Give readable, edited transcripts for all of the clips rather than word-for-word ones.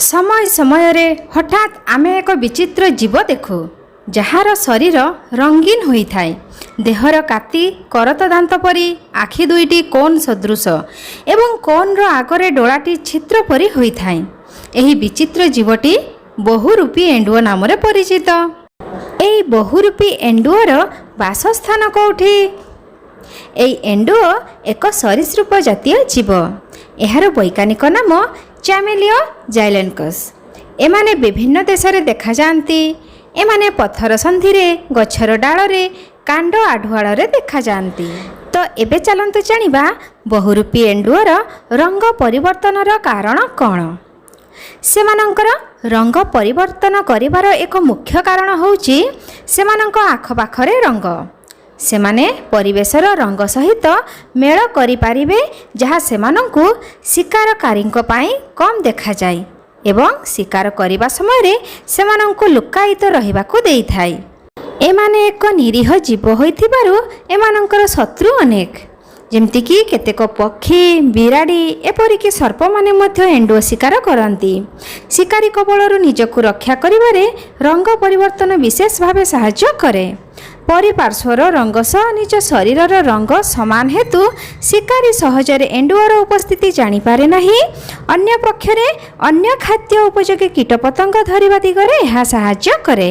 ସମୟ ସମୟରେ ହଠାତ୍ ଆମେ ଏକ ବିଚିତ୍ର ଜୀବ ଦେଖୁ, ଯାହାର ଶରୀର ରଙ୍ଗୀନ ହୋଇଥାଏ। ଦେହର କାତି କରତ ଦାନ୍ତ ପରି, ଆଖି ଦୁଇଟି କୋନ୍ ସଦୃଶ ଏବଂ କୋନ୍ର ଆଗରେ ଡୋଳାଟି ଛିଦ୍ର ପରି ହୋଇଥାଏ। ଏହି ବିଚିତ୍ର ଜୀବଟି ବହୁରୂପୀ ଏଣ୍ଡୁଅ ନାମରେ ପରିଚିତ। ଏହି ବହୁରୂପୀ ଏଣ୍ଡୁଅର ବାସସ୍ଥାନ କେଉଁଠି? ଏହି ଏଣ୍ଡୁଅ ଏକ ସରୀସୃପ ଜାତୀୟ ଜୀବ। ଏହାର ବୈଜ୍ଞାନିକ ନାମ ଚାମେଲିଓ ଜାଇଲେନକସ୍। ଏମାନେ ବିଭିନ୍ନ ଦେଶରେ ଦେଖାଯାଆନ୍ତି। ଏମାନେ ପଥର ସନ୍ଧିରେ, ଗଛର ଡାଳରେ, କାଣ୍ଡ ଆଢୁଆଳରେ ଦେଖାଯାଆନ୍ତି। ତ ଏବେ ଚାଲନ୍ତୁ ଜାଣିବା ବହୁରୂପୀ ଏଣ୍ଡୁଅର ରଙ୍ଗ ପରିବର୍ତ୍ତନର କାରଣ କ'ଣ। ସେମାନଙ୍କର ରଙ୍ଗ ପରିବର୍ତ୍ତନ କରିବାର ଏକ ମୁଖ୍ୟ କାରଣ ହେଉଛି ସେମାନଙ୍କ ଆଖପାଖରେ ରଙ୍ଗ। ସେମାନେ ପରିବେଶର ରଙ୍ଗ ସହିତ ମେଳ କରିପାରିବେ, ଯାହା ସେମାନଙ୍କୁ ଶିକାରକାରୀଙ୍କ ପାଇଁ କମ୍ ଦେଖାଯାଏ ଏବଂ ଶିକାର କରିବା ସମୟରେ ସେମାନଙ୍କୁ ଲୁକ୍କାୟିତ ରହିବାକୁ ଦେଇଥାଏ। ଏମାନେ ଏକ ନିରୀହ ଜୀବ ହୋଇଥିବାରୁ ଏମାନଙ୍କର ଶତ୍ରୁ ଅନେକ। ଯେମିତିକି କେତେକ ପକ୍ଷୀ, ବିରାଡ଼ି, ଏପରିକି ସର୍ପମାନେ ମଧ୍ୟ ଏଣ୍ଡୁଅ ଶିକାର କରନ୍ତି। ଶିକାରୀ କବଳରୁ ନିଜକୁ ରକ୍ଷା କରିବାରେ ରଙ୍ଗ ପରିବର୍ତ୍ତନ ବିଶେଷ ଭାବେ ସାହାଯ୍ୟ କରେ। ପରିପାର୍ଶ୍ୱର ରଙ୍ଗ ସହ ନିଜ ଶରୀରର ରଙ୍ଗ ସମାନ ହେତୁ ଶିକାରୀ ସହଜରେ ଏଣ୍ଡୁଅର ଉପସ୍ଥିତି ଜାଣିପାରେ ନାହିଁ। ଅନ୍ୟ ପକ୍ଷରେ ଅନ୍ୟ ଖାଦ୍ୟ ଉପଯୋଗୀ କୀଟପତଙ୍ଗ ଧରିବା ଦିଗରେ ଏହା ସାହାଯ୍ୟ କରେ।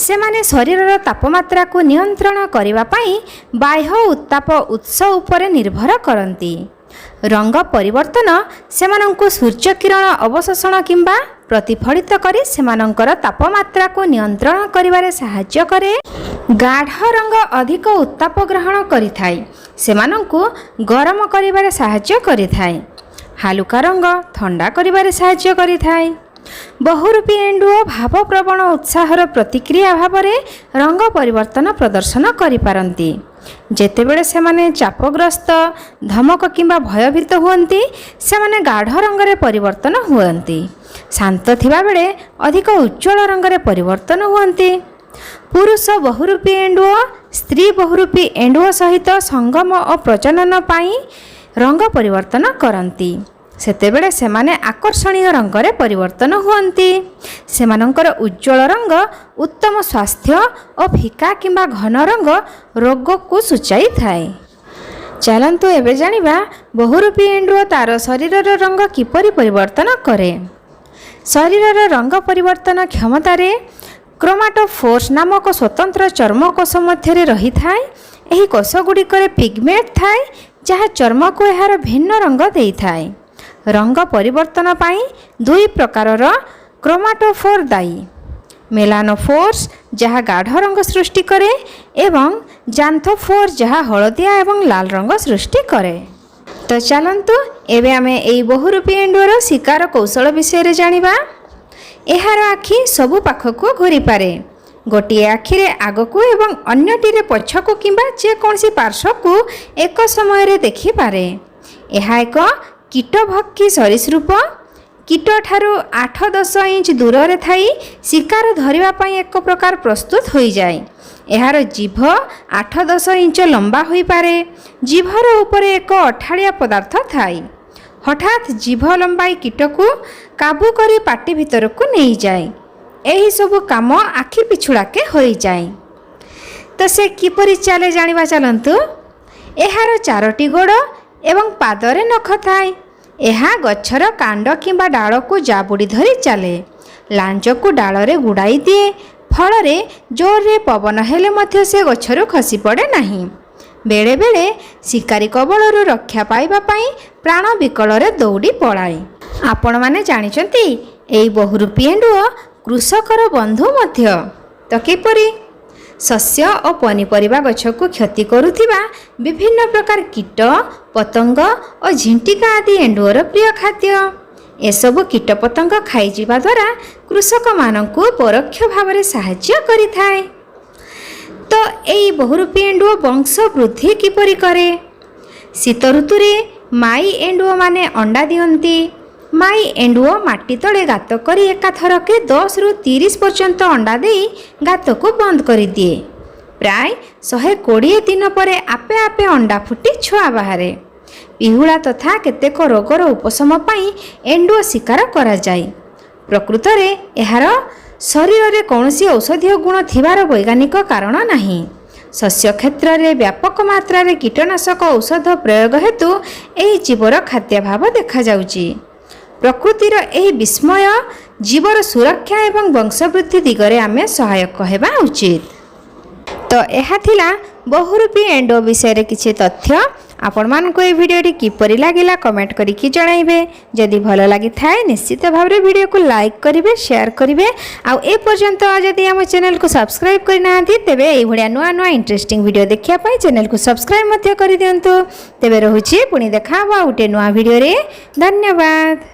ସେମାନେ ଶରୀରର ତାପମାତ୍ରାକୁ ନିୟନ୍ତ୍ରଣ କରିବା ପାଇଁ ବାହ୍ୟ ଉତ୍ତାପ ଉତ୍ସ ଉପରେ ନିର୍ଭର କରନ୍ତି। ରଙ୍ଗ ପରିବର୍ତ୍ତନ ସେମାନଙ୍କୁ ସୂର୍ଯ୍ୟକିରଣ ଅବଶୋଷଣ କିମ୍ବା ପ୍ରତିଫଳିତ କରି ସେମାନଙ୍କର ତାପମାତ୍ରାକୁ ନିୟନ୍ତ୍ରଣ କରିବାରେ ସାହାଯ୍ୟ କରେ। ଗାଢ଼ ରଙ୍ଗ ଅଧିକ ଉତ୍ତାପ ଗ୍ରହଣ କରିଥାଏ, ସେମାନଙ୍କୁ ଗରମ କରିବାରେ ସାହାଯ୍ୟ କରିଥାଏ। ହାଲୁକା ରଙ୍ଗ ଥଣ୍ଡା କରିବାରେ ସାହାଯ୍ୟ କରିଥାଏ। ବହୁରୂପୀ ଏଣ୍ଡୁଅ ଭାବପ୍ରବଣ ଉତ୍ସାହର ପ୍ରତିକ୍ରିୟା ଭାବରେ ରଙ୍ଗ ପରିବର୍ତ୍ତନ ପ୍ରଦର୍ଶନ କରିପାରନ୍ତି। ଯେତେବେଳେ ସେମାନେ ଚାପଗ୍ରସ୍ତ, ଧମକ କିମ୍ବା ଭୟଭୀତ ହୁଅନ୍ତି, ସେମାନେ ଗାଢ଼ ରଙ୍ଗରେ ପରିବର୍ତ୍ତନ ହୁଅନ୍ତି। ଶାନ୍ତ ଥିବାବେଳେ ଅଧିକ ଉଜ୍ଜ୍ୱଳ ରଙ୍ଗରେ ପରିବର୍ତ୍ତନ ହୁଅନ୍ତି। ପୁରୁଷ ବହୁରୂପୀ ଏଣ୍ଡୁଅ ସ୍ତ୍ରୀ ବହୁରୂପୀ ଏଣ୍ଡୁଅ ସହିତ ସଙ୍ଗମ ଓ ପ୍ରଜନନ ପାଇଁ ରଙ୍ଗ ପରିବର୍ତ୍ତନ କରନ୍ତି। ସେତେବେଳେ ସେମାନେ ଆକର୍ଷଣୀୟ ରଙ୍ଗରେ ପରିବର୍ତ୍ତନ ହୁଅନ୍ତି। ସେମାନଙ୍କର ଉଜ୍ଜ୍ୱଳ ରଙ୍ଗ ଉତ୍ତମ ସ୍ୱାସ୍ଥ୍ୟ ଓ ଫିକା କିମ୍ବା ଘନ ରଙ୍ଗ ରୋଗକୁ ସୂଚାଇଥାଏ। ଚାଲନ୍ତୁ ଏବେ ଜାଣିବା ବହୁରୂପୀ ଏଣ୍ଡୁଅ ତା'ର ଶରୀରର ରଙ୍ଗ କିପରି ପରିବର୍ତ୍ତନ କରେ। ଶରୀରର ରଙ୍ଗ ପରିବର୍ତ୍ତନ କ୍ଷମତାରେ କ୍ରୋମାଟୋଫୋର୍ସ ନାମକ ସ୍ୱତନ୍ତ୍ର ଚର୍ମ କୋଷ ମଧ୍ୟରେ ରହିଥାଏ। ଏହି କୋଷଗୁଡ଼ିକରେ ପିଗମେଣ୍ଟ ଥାଏ, ଯାହା ଚର୍ମକୁ ଏହାର ଭିନ୍ନ ରଙ୍ଗ ଦେଇଥାଏ। ରଙ୍ଗ ପରିବର୍ତ୍ତନ ପାଇଁ ଦୁଇ ପ୍ରକାରର କ୍ରୋମାଟୋଫୋର୍ ଦାୟୀ: ମେଲାନୋଫୋର୍ସ, ଯାହା ଗାଢ଼ ରଙ୍ଗ ସୃଷ୍ଟି କରେ, ଏବଂ ଜାନ୍ଥୋଫୋର୍, ଯାହା ହଳଦିଆ ଏବଂ ଲାଲ ରଙ୍ଗ ସୃଷ୍ଟି କରେ। ତ ଚାଲନ୍ତୁ ଏବେ ଆମେ ଏଇ ବହୁରୂପୀ ଏଣ୍ଡୁଅର ଶିକାର କୌଶଳ ବିଷୟରେ ଜାଣିବା। ଏହାର ଆଖି ସବୁ ପାଖକୁ ଘୂରିପାରେ। ଗୋଟିଏ ଆଖିରେ ଆଗକୁ ଏବଂ ଅନ୍ୟଟିରେ ପଛକୁ କିମ୍ବା ଯେକୌଣସି ପାର୍ଶ୍ୱକୁ ଏକ ସମୟରେ ଦେଖିପାରେ। ଏହା ଏକ କୀଟଭକ୍ଷୀ ସରୀସୃପ। କୀଟଠାରୁ 8-10 ଇଞ୍ଚ ଦୂରରେ ଥାଇ ଶିକାର ଧରିବା ପାଇଁ ଏକ ପ୍ରକାର ପ୍ରସ୍ତୁତ ହୋଇଯାଏ। ଏହାର ଜିଭ 8-10 ଇଞ୍ଚ ଲମ୍ବା ହୋଇପାରେ। ଜିଭର ଉପରେ ଏକ ଅଠାଳିଆ ପଦାର୍ଥ ଥାଏ। ହଠାତ୍ ଜିଭ ଲମ୍ବାଇ କୀଟକୁ କାବୁ କରି ପାଟି ଭିତରକୁ ନେଇଯାଏ। ଏହିସବୁ କାମ ଆଖି ପିଛୁଳାକେ ହୋଇଯାଏ। ତ ସେ କିପରି ଚାଲେ ଜାଣିବା ଚାଲନ୍ତୁ। ଏହାର ଚାରୋଟି ଗୋଡ଼ ଏବଂ ପାଦରେ ନଖ ଥାଏ। ଏହା ଗଛର କାଣ୍ଡ କିମ୍ବା ଡାଳକୁ ଜାବୁଡ଼ି ଧରି ଚାଲେ। ଲାଞ୍ଜକୁ ଡାଳରେ ଗୁଡ଼ାଇ ଦିଏ। ଫଳରେ ଜୋରରେ ପବନ ହେଲେ ମଧ୍ୟ ସେ ଗଛରୁ ଖସି ପଡ଼େ ନାହିଁ। ବେଳେବେଳେ ଶିକାରୀ କବଳରୁ ରକ୍ଷା ପାଇବା ପାଇଁ ପ୍ରାଣ ବିକଳରେ ଦୌଡ଼ି ପଳାଏ। ଆପଣମାନେ ଜାଣିଛନ୍ତି, ଏଇ ବହୁରୂପୀ ଏଣ୍ଡୁଅ କୃଷକର ବନ୍ଧୁ ମଧ୍ୟ। ତ କିପରି? ଶସ୍ୟ ଓ ପନିପରିବା ଗଛକୁ କ୍ଷତି କରୁଥିବା ବିଭିନ୍ନ ପ୍ରକାର କୀଟ ପତଙ୍ଗ ଓ ଝିଣ୍ଟିକା ଆଦି ଏଣ୍ଡୁଅର ପ୍ରିୟ ଖାଦ୍ୟ। ଏସବୁ କୀଟପତଙ୍ଗ ଖାଇଯିବା ଦ୍ୱାରା କୃଷକମାନଙ୍କୁ ପରୋକ୍ଷ ଭାବରେ ସାହାଯ୍ୟ କରିଥାଏ। ତ ଏଇ ବହୁରୂପୀ ଏଣ୍ଡୁଅ ବଂଶ ବୃଦ୍ଧି କିପରି କରେ? ଶୀତ ଋତୁରେ ମାଇ ଏଣ୍ଡୁଅମାନେ ଅଣ୍ଡା ଦିଅନ୍ତି। ମାଇ ଏଣ୍ଡୁଅ ମାଟି ତଳେ ଗାତ କରି ଏକାଥରକେ 10ରୁ 30 ପର୍ଯ୍ୟନ୍ତ ଅଣ୍ଡା ଦେଇ ଗାତକୁ ବନ୍ଦ କରିଦିଏ। ପ୍ରାୟ 120 ଦିନ ପରେ ଆପେ ଆପେ ଅଣ୍ଡା ଫୁଟି ଛୁଆ ବାହାରେ। ପିହୁଳା ତଥା କେତେକ ରୋଗର ଉପଶମ ପାଇଁ ଏଣ୍ଡୁଅ ଶିକାର କରାଯାଏ। ପ୍ରକୃତରେ ଏହାର ଶରୀରରେ କୌଣସି ଔଷଧୀୟ ଗୁଣ ଥିବାର ବୈଜ୍ଞାନିକ କାରଣ ନାହିଁ। ଶସ୍ୟ କ୍ଷେତ୍ରରେ ବ୍ୟାପକ ମାତ୍ରାରେ କୀଟନାଶକ ଔଷଧ ପ୍ରୟୋଗ ହେତୁ ଏହି ଜୀବର ଖାଦ୍ୟାଭାବ ଦେଖାଯାଉଛି। ପ୍ରକୃତିର ଏହି ବିସ୍ମୟ ଜୀବର ସୁରକ୍ଷା ଏବଂ ବଂଶବୃଦ୍ଧି ଦିଗରେ ଆମେ ସହାୟକ ହେବା ଉଚିତ। ତ ଏହା ଥିଲା ବହୁରୂପୀ ଏଣ୍ଡୁଅ ବିଷୟରେ କିଛି ତଥ୍ୟ। ଆପଣମାନଙ୍କୁ ଏହି ଭିଡ଼ିଓଟି କିପରି ଲାଗିଲା, କମେଣ୍ଟ କରିକି ଜଣାଇବେ। ଯଦି ଭଲ ଲାଗିଥାଏ, ନିଶ୍ଚିତ ଭାବରେ ଭିଡ଼ିଓକୁ ଲାଇକ୍ କରିବେ, ସେୟାର କରିବେ। ଆଉ ଏ ପର୍ଯ୍ୟନ୍ତ ଯଦି ଆମ ଚ୍ୟାନେଲକୁ ସବସ୍କ୍ରାଇବ୍ କରିନାହାନ୍ତି, ତେବେ ଏଇଭଳିଆ ନୂଆ ନୂଆ ଇଣ୍ଟରେଷ୍ଟିଂ ଭିଡ଼ିଓ ଦେଖିବା ପାଇଁ ଚ୍ୟାନେଲକୁ ସବସ୍କ୍ରାଇବ୍ ମଧ୍ୟ କରିଦିଅନ୍ତୁ। ତେବେ ରହୁଛି, ପୁଣି ଦେଖା ହେବ ଆଉ ଗୋଟିଏ ନୂଆ ଭିଡ଼ିଓରେ। ଧନ୍ୟବାଦ।